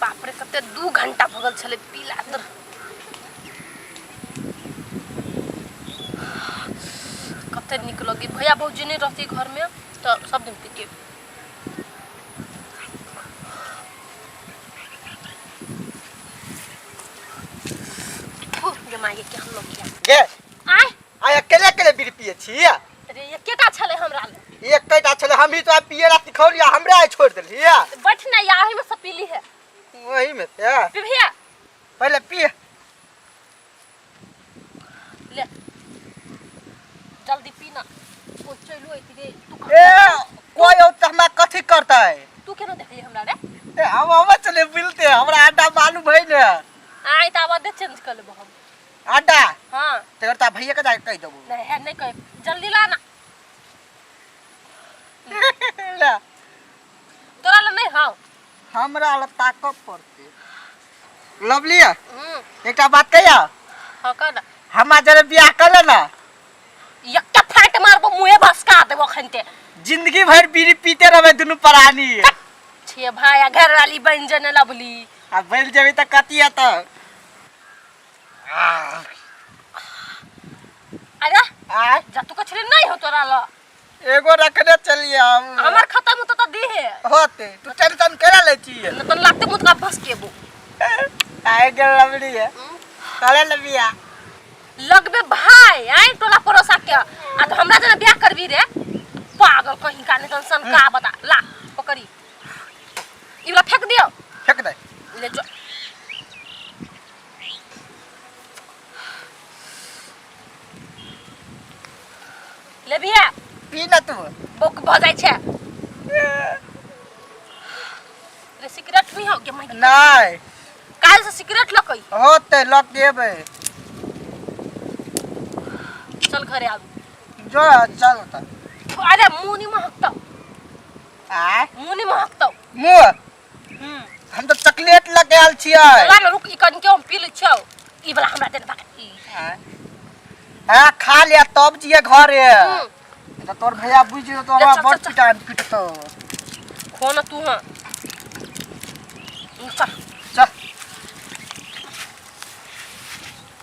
बाप रे, कते 2 घंटा भऽ गेल छलै पीला तर। कते नीक लगी। भैया भौजी नहीं रहती घर में तो सब दिन पीती। गे माय गे, केहन लोग गे। आय। आय अकेले अकेले बीड़ी पिए छी। अरे एकेटा छलै हमरा लग। एकेटा छलै, हम ही तो पिए ला सिखौलिया, हमरा आइ छोड़ देलिया। बैठ ना, याही में सब पीली है। वही में से पिभिया। पहले पी ले, जल्दी पी ना, ओ चलो एती रे तू। ए कोई औ त हमरा कथी करतै? तू केना देखली हमरा रे? ए हम आबै चले मिलते, हमरा आडा मालूम है ने। आइ त आवाज चेंज कर लेबो हम। आडा? हां। तेकर ता भैया के जाके कहि देबो। नहीं है, नहीं कह, जल्दी ला ना। ला। तोरा ला नहीं हां। हमरा ला ताकब पड़ते। लवली, एकटा बात कहिया? हां, कह ना। हमरा जरे बियाह कर ले ना। एकटा फाट मारबो, मुहे भसका देबो खनते। जिंदगी भर बीड़ी पीते रहबे दुनू प्राणी। छे भाई, आ घर वाली बन जने लवली। आ बन जेबी त कथी हेतौ? अरे आय। जा तू कछरी नहीं हो तोरा ला। एगो रखने चलिए हम। हमर खत्म होतो त दी है। होते तू टेंशन केना लै छी? न त लागते मुत का फंस केबो। आय गेल लवली है। करे लबिया। लगबे भाई आय टोला पड़ोसा के आ तो हमरा जना बियाह करबी रे पागल कहीं का नहीं टेंशन का बता। ला पकड़ी ई वाला फेंक दियो। फेंक दे। ले जो। ले बिया। पी ना तू। बोक भ जाय छै रे। सिगरेट नहीं हो के मैं? नहीं। काल से सिगरेट लकई। होते लक देबे। चल घरे आबू। जो चल त। अरे मुंह नहीं महकतो। आय? मुंह नहीं महकतो। मुंह? हम्म। हम तो चॉकलेट लके आयल छियै। ला ना, रुक, ई कन के हम पी लै छियौ। ई वाला हमरा दे दे बाकी। हां, खा लिया तब जिए घरे। हम्म। त तोर भैया बुझ जेतो तो ले, हमरा चल, बड़ चल, चल। पिटान पिटतो। खो ना तू। हां चल।